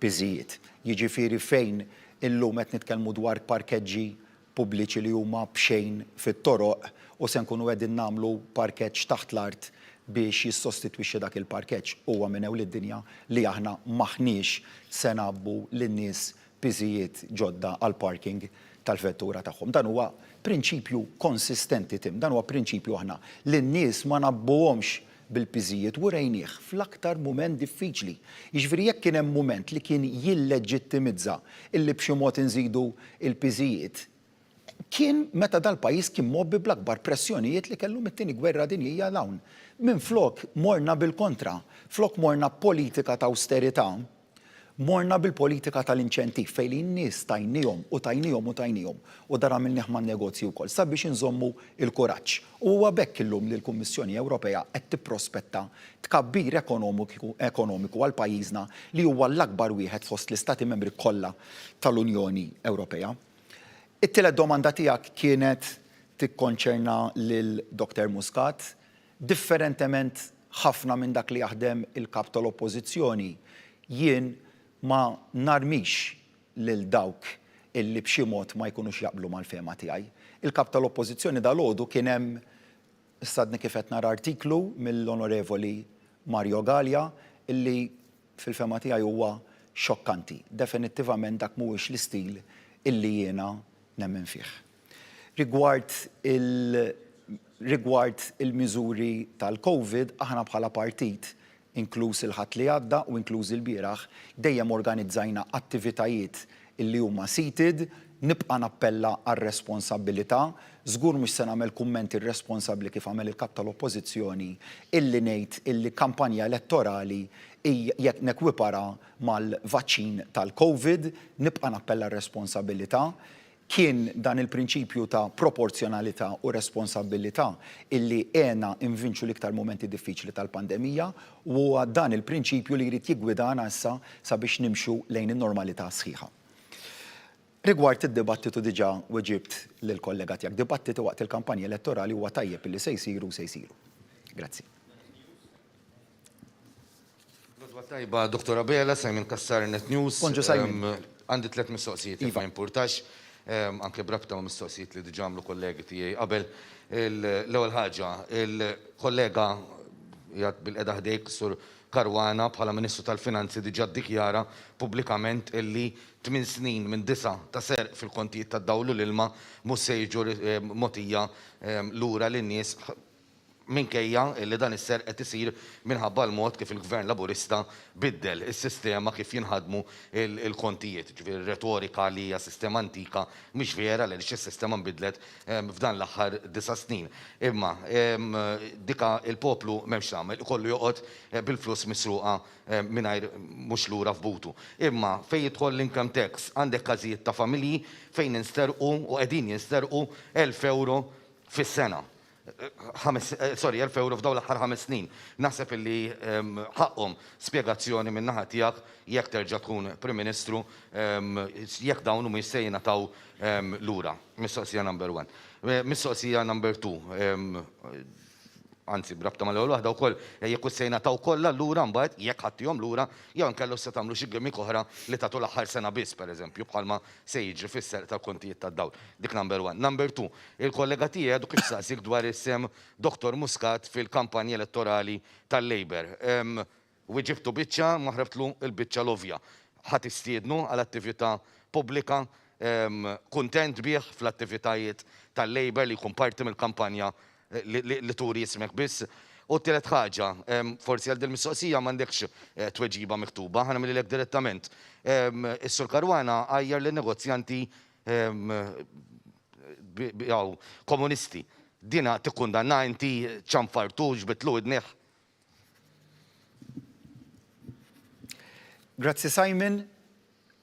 A: piżijiet. Jiġifieri fejn illum qed nitkellmu dwar parkeġġi pubbliċi li huma b'xejn fit-toroq u se nkunu qegħdin nagħmlu parkeġġ taħt l-art biex jissostitwixxi dak il-parkeġġ. Huwa minn ewl id-dinja li aħna m'aħniex se ngħabbu lin-nies piżijiet ġodda għall-parking tal-vettura tagħhom. Dan huwa prinċipju konsistenti, Tim, dan huwa prinċipju aħna lin-nies ma ngħabbuhomx bil-piżijiet u rejnieh fl-aktar mument diffiċli. Jiġifieri jekk kien hemm mument li kien jilleġittimizza illi b'xi mod inżidu l-piżijiet, kien meta dal-pajjiż kien mgħobbi bl-akbar pressjonijiet li kellu mit-Tieni Gwerra Dinjija 'l hawn. Minflok morna bil-kontra, flok morna b'politika ta' awsterità, Morna bil-politika tal-inċentiv fejn lin-nies tajniehom u tajniehom u tajniehom u dan għamilnieh man-negozji wkoll sabiex inżommu l-kuraġġ. U huwa b'hekk illum li l-Kummissjoni Ewropea qed tipprospetta tkabbir ekonomiku għal pajjiżna li huwa l-akbar wieħed fost l-Istati Membri kollha tal-Unjoni Ewropea. It-tielet domanda tiegħek kienet tikkonċerna lil Doctor Muscat. Differentement ħafna minn dak li jaħdem il-Kap tal-Oppożizzjoni, jien ma narmix lil dawk illi b'xi mod ma jkunux jaqblu mal-fehma tiegħi. Il-Kap tal-Oppożizzjoni dalgħodu kien hemm, issa għadni kif qed nara artiklu mill-Onorevoli Mario Galea illi fil-fehma tiegħi huwa xokkanti. Definittivament dak mhuwiex l-istil illi jiena nemmen fih. Rigward il rigward il-miżuri tal-Covid, aħna bħala partit, inkluż il-Ħadd li għadda u inkluż ilbieraħ, dejjem organizzajna attivitajiet illi huma seated, nibqa' nappella għar-responsabbilità, żgur mhux se nagħmel kumment irresponsabbli kif għamel il-Kap tal-Oppożizzjoni illi ngħid illi kampanja elettorali hija jekk nekwipara mal-vaċċin tal-Covid, nibqa' nappella għar-responsabilità. Kien dan il-prinċipju ta' proporzjonalità u responsabbilità illi għena nvinċu l-iktar mumenti diffiċli tal-pandemija u huwa dan il-prinċipju li jrid jiggwidana issa sabiex nimxu lejn in-normalità sħiħa. Rigward id-dibattitu diġà weġibt lill-kollega tiegħek. Dibattiti waqt il-kampanja elettorali huwa tajjeb illi se jsiru u se jsiru. Grazzi.
I: L-għodwa t-tajba Dottor Abela, Simon Cassar, Net News.
A: Bonġu Simon.
I: Għandi tlett mistoqsijiet jekk ma jimpurtax, anke b'rabta ma' mistoqsijiet li diġà għamlu kollegi tiegħi qabel. L-ewwel ħaġa, il-kollega qiegħed bilqiegħda ħdejk, Sur Caruana, bħala Ministru tal-Finanzi diġà ddikjara pubblikament illi tmien snin minn disgħa ta' serq fil-kontijiet tad-dawl u l-ilma mhux se jiġu mogħtija lura lin-nies minkejja li dan is-serq qed isir minħabba l-mod kif il-Gvern Laburista biddel is-sistema kif jinħadmu l-kontijiet. Jiġifieri r-retorika li hija sistema antika mhix vera għaliex is-sistema nbidlet f'dan l-aħħar disa' snin. Imma dika il-poplu m'hemmx x'tagħmel, ikollu joqgħod bil-flus misruqa mingħajr mhux lura f'butu. Imma fejn jidħol l-income tax għandek każijiet ta' familji fejn insterqu u qegħdin jinsterqu 1,000 ewro fis-sena. Sorry, 1000 ewro f'dawn l-aħħar ħames snin. Naħseb illi ħaqqhom spjegazzjoni min-naħa tiegħek jekk terġa' tkun Prim Ministru jekk dawn humiex se jingħataw lura. Mistoqsija number one. Mistoqsija number two, anzi b'rabta mal-ewwel waħda wkoll, jekk hux se jingħataw kollha lura mbagħad, jekk ħadtihom lura, jew inkella hux se tagħmlu xi gimmick oħra li tagħtu l-aħħar sena biss, pereżempju, bħalma se jiġri fis-serq tal-kontijiet tad-dawl. Dik number one. Number two, il-kollega tiegħi għadu kif saqsiek dwar is-sehem Dottor Muscat fil-kampanja elettorali tal-Labour. Wiġibtu biċċa, ma ħrebtlu l-biċċa l-ovvja. Ħa tistiednu għal attività pubblika? Kuntent bih fl-attivitajiet tal-Labour li jkun parti mill-kampanja li turi ismek biss? U t-tielet ħaġa, forsi għal dil-mistoqsija m'għandekx tweġiba miktuba, ħa nagħmilhielek direttament. Is-Sur Caruana għajjar lin-negozjanti komunisti. Dina tikkundanna inti ċanfartu, ġbidtlu widnejh?
A: Grazzi Simon.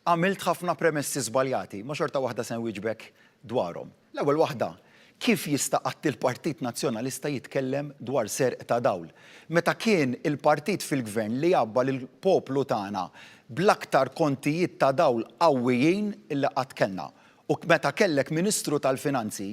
A: Għamilt ħafna premessi żbaljati, ma xorta waħda se nwieġbek dwarhom. L-ewwel waħda, kif jista' qatt il-Partit Nazzjonalista jitkellem dwar serq ta' dawl, meta kien il-partit fil-Gvern li għabba lill-poplu tagħna bl-aktar kontijiet ta' dawl qawwijin li qatt kellna u meta kellek Ministru tal-Finanzi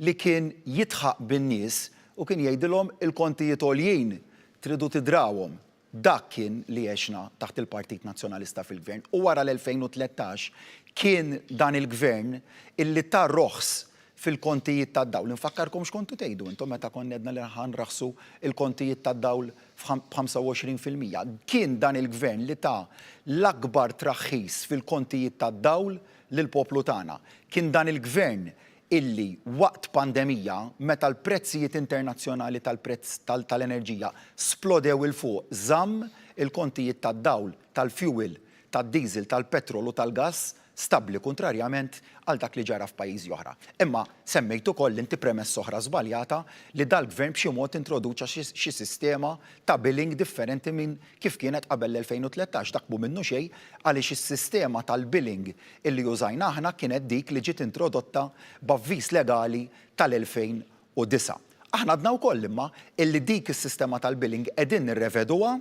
A: li kien jidħaq bin-nies u kien jgħidilhom il-kontijiet għoljin tridu tidrawhom. Dak kien li għexna taħt il-Partit Nazzjonalista fil-Gvern u wara l-2013 kien dan il-Gvern illi ta roħs fil-kontijiet tad-dawl. Infakkarkom x'kontu tgħidu intom meta konna għedna li ħa nraħħsu l-kontijiet tad-dawl b'25%. Kien dan il-Gvern li ta l-akbar traħħis fil-kontijiet tad-dawl lill-poplu tagħna. Kien dan il-Gvern illi waqt pandemija, meta l-prezzijiet internazzjonali tal-prezz tal-enerġija splodew 'il fuq, żamm il-kontijiet tad-dawl, tal-fjuwil, tad-diesel, tal-petrol u tal-gass stabbli kuntrarjament għal dak li ġara f'pajjiżi oħra. Imma semmejt ukoll inti premessa oħra żbaljata li dal-Gvern b'xi mod introduċa xi sistema ta' billing differenti minn kif kienet qabel l-2013. Dak mhu minnu xejn għaliex is-sistema tal-billing illi użajna aħna kienet dik li ġiet introdotta b'avviż legali tal-2009. Aħna għadna wkoll imma illi dik is-sistema tal-billing qegħdin nirreveduha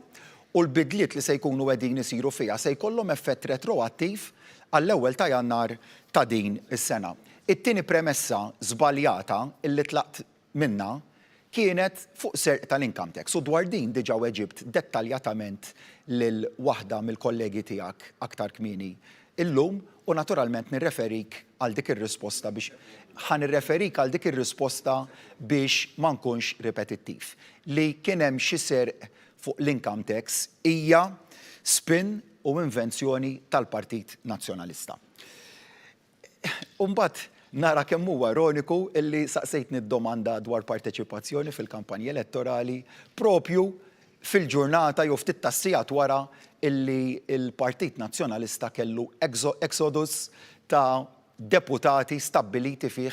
A: u l-bidliet li se jkunu qegħdin isiru fiha se jkollhom effett retroattiv għall-ewwel ta' Jannar ta' din is-sena. It-tieni premessa żbaljata illi tlaqt minnha kienet fuq serq tal-income tax u dwar din diġà weġibt dettaljatament lil waħda mill-kollegi tiegħek aktar kmieni illum u naturalment nirreferik għal dik ir-risposta biex ħa nirreferik għal dik ir-risposta biex ma nkunx ripetittiv. Li kien hemm xi serq fuq l-income tax hija spin u invenzjoni tal-Partit Nazzjonalista. U mbagħad nara kemm huwa ironiku illi saqsejtni d-domanda dwar parteċipazzjoni fil-kampanji elettorali propju fil-ġurnata jew ftit tas-sigħat wara illi l-Partit Nazzjonalista kellu exodus ta' deputati stabbiliti fih.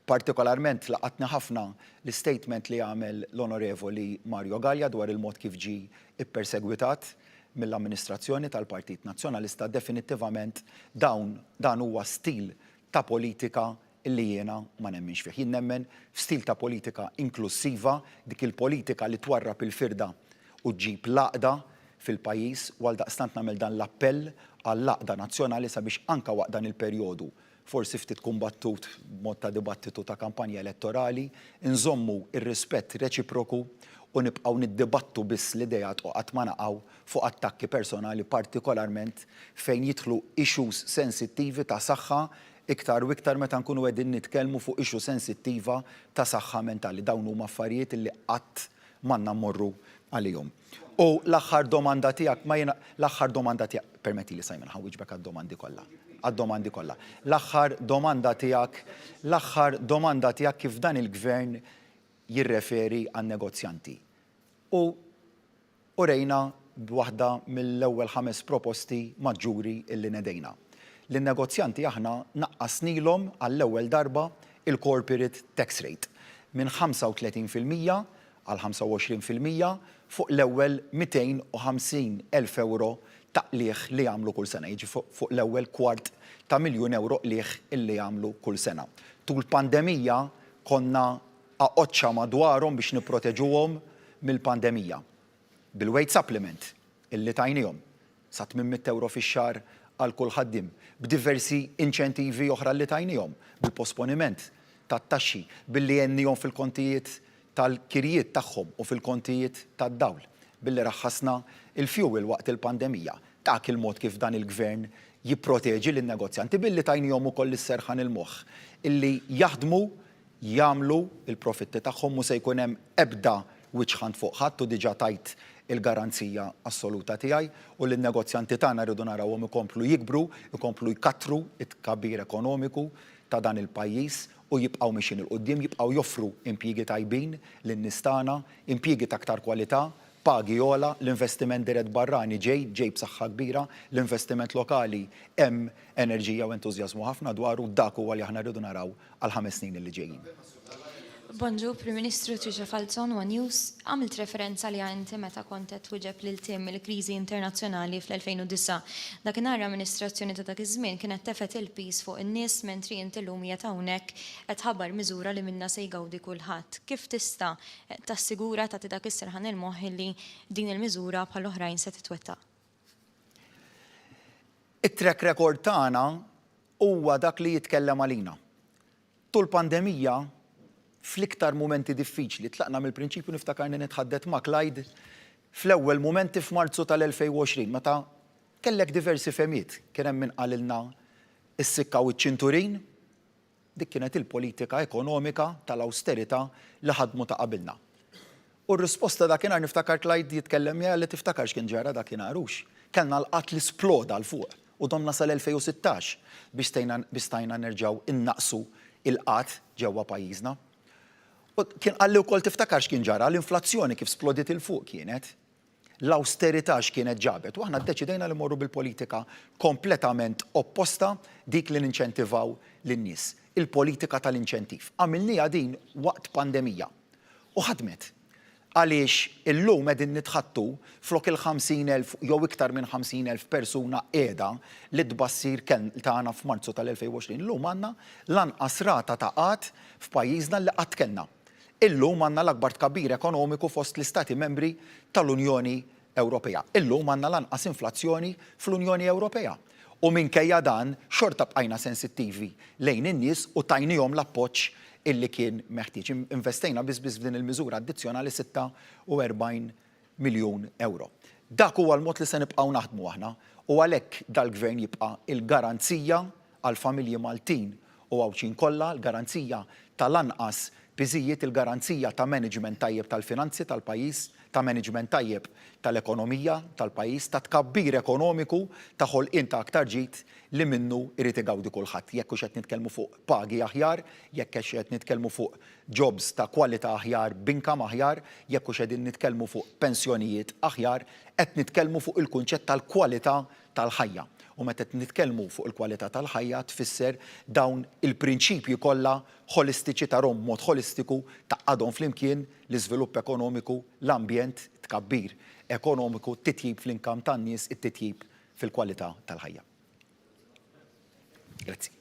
A: Partikolarment laqatni ħafna l-istatement li għamel l-Onorevoli Mario Galea dwar il-mod kif ġie ippersegwitat mill-amministrazzjoni tal-Partit Nazzjonalista. Definittivament dawn dan huwa stil ta' politika li jiena ma nemminx fih. Jien nemmen f'stil ta' politika inklussiva, dik il-politika li twarrab il-firda u ġġib l-għaqda fil-pajjiż u għaldaqstant nagħmel dan l-appell għall-għaqda nazzjonali sabiex anke waqt dan il-perjodu forsi ftit kumbattut b'mod ta' dibattitu ta' kampanja elettorali, inżommu r-rispett reċiproku u nibqgħu niddibattu biss l-ideat u qatt ma naqgħu fuq attakki personali partikolarment fejn jidħlu issues sensittivi ta' saħħa iktar u iktar meta nkunu qegħdin nitkellmu fuq issue sensittiva ta' saħħa mentali. Dawn huma affarijiet li qatt m'għandna mmorru għalihom. U l-aħħar domanda tiegħek, ma jiena, l-aħħar domanda tiegħek, permettili Simon, ħa nwieġbek għad-domandi kollha. Għad-domandi kollha. L-aħħar domanda tiegħek, l-aħħar domanda tiegħek kif dan il-gvern jirreferi għan-negozjanti. U urejna b'waħda mill-ewwel ħames proposti maġġuri illi nedejna. Lin-negozjanti aħna naqqasnilhom għall-ewwel darba il-corporate tax rate minn 35% għal 25% fuq l-ewwel 250 elf ewro ta' qligħ li jagħmlu kull sena, jiġifieri fuq l-ewwel kwart ta' miljun ewro qligħ illi jagħmlu kull sena. Tul pandemija konna qaqoċċa madwarhom biex nipproteġuhom mill-pandemija. Bil-wage supplement illi tajniehom, sa 800 ewro fix-xahar għal kull ħaddiem, b'diversi inċentivi oħra li tajniehom, bil-posponiment tat-taxxi, billi għennihom fil-kontijiet tal-kirjiet tagħhom u fil-kontijiet tad-dawl, billi raħħasna l-fjuwil waqt il-pandemija. Dak il-mod kif dan il-Gvern jipproteġi lin-negozjanti billi tajniehom ukoll is-serħan il-moħħ illi jaħdmu, jagħmlu l-profitti tagħhom, mhu se jkun hemm ebda wiċċ ħant fuq ħadd u diġà tajt il-garanzija assoluta tiegħi u lin-negozjanti tagħna rridu narawhom ikomplu jikbru, ikomplu jkattru t-tkabbir ekonomiku ta' dan il-pajjiż. u jibqgħu mixjin 'il quddiem, jibqgħu joffru impjiegi tajbin lin-nies tagħna, impjiegi ta' aktar kwalità, pagi ogħla, l-investiment dirett barrani ġej, ġej b'saħħa kbira, l-investiment lokali hemm enerġija u entużjażmu ħafna dwaru, dak huwa li aħna rridu naraw għall-ħames snin li ġejjin.
J: Bonġu, Prim Ministru Tricia Falzon, one News. Għamilt referenza għaliha inti meta kont qed twieġeb lil Tim il-kriżi internazzjonali fl-2009. Dakinhar l-amministrazzjoni ta' dak iż-żmien kienet tefgħet il-piż fuq in-nies mentri inti llum qiegħed hawnhekk qed tħabbar miżura li minnha se jgawdi kulħadd. Kif tista' tassigura tagħti dak is-serħan il-moħħ illi din il-miżura bħall-oħrajn se titwettaq?
A: It-track record tagħna huwa dak li jitkellem għalina. Tul pandemija, fl-iktar mumenti diffiċli, tlaqna mill-prinċipju niftakarni nitħaddet ma' Clyde fl-ewwel mumenti f'Marzu tal-2020 meta kellek diversi fehmiet. Kien hemm min qalilna s-sikka u ċ-ċinturin, Dik kienet il-politika ekonomika tal-awsterità li ħadmu ta' qabilna. U r-risposta dakinhar niftakar Clyde jitkellem miegħi qalli tiftakar x'kien ġara dakinhar hux? Kellna l-qgħad li sploda 'l fuq u domna sal-2016 biex biex stajna nerġgħu innaqqsu l-qgħad ġewwa pajjiżna. U kien qalli wkoll tiftakar x'kien ġara, l-inflazzjoni kif splodiet 'il fuq kienet. L-awsterità x'kienet ġabet u aħna ddeċidejna li mmorru bil-politika kompletament opposta, dik li ninċentivaw lin-nies. Il-politika tal-inċentiv. Għamilniha din waqt pandemija. U ħadmet. Għaliex illum qegħdin nitħaddtu flok il-50,000 jew iktar minn 50,000 persuna qiegħda li t-tbassir tagħna f'Marzu tal-2020. Illum għandna l-anqas rata ta' qgħad f'pajjiżna li qatt kellna. Illum għandna l-akbar tkabbir ekonomiku fost l-Istati Membri tal-Unjoni Ewropea. Illum għandna l-anqas inflazzjoni fl-Unjoni Ewropea. U minkejja dan, xorta bqajna sensittivi lejn in-nies u tajnihom l-appoġġ illi kien meħtieġ. Investejna biss biss f'din il-miżura addizzjonali 46 miljun ewro. Dak huwa l-mod li se nibqgħu naħdmu aħna u għalhekk dal-Gvern jibqa' l-garanzija għall-familji Maltin u Għawdxin kollha, l-garanzija tal-anqas piżijiet, il-garanzija ta' management tajjeb tal-finanzi tal-pajjiż, ta' management tajjeb tal-ekonomija tal-pajjiż, ta' tkabbir ekonomiku, ta' ħolqien ta' aktar ġid li minnu jrid igawdi kulħadd. Jekk hux qed nitkellmu fuq pagi aħjar, jekk hux qed nitkellmu fuq jobs ta' kwalità aħjar b'income aħjar, jekk hux qegħdin nitkellmu fuq pensjonijiet aħjar, qed nitkellmu fuq il-kunċett tal-kwalità tal-ħajja. U meta qed nitkellmu fuq il-kwalità tal-ħajja tfisser dawn il-prinċipji kollha ħolistiċi tarhom b'mod ħolistiku, tgħaqqadhom flimkien, l-iżvilupp ekonomiku, l-ambjent, it-tkabbir ekonomiku, t-titjib fl-income tan-nies, it-titjib fil-kwalità tal-ħajja. Grazzi.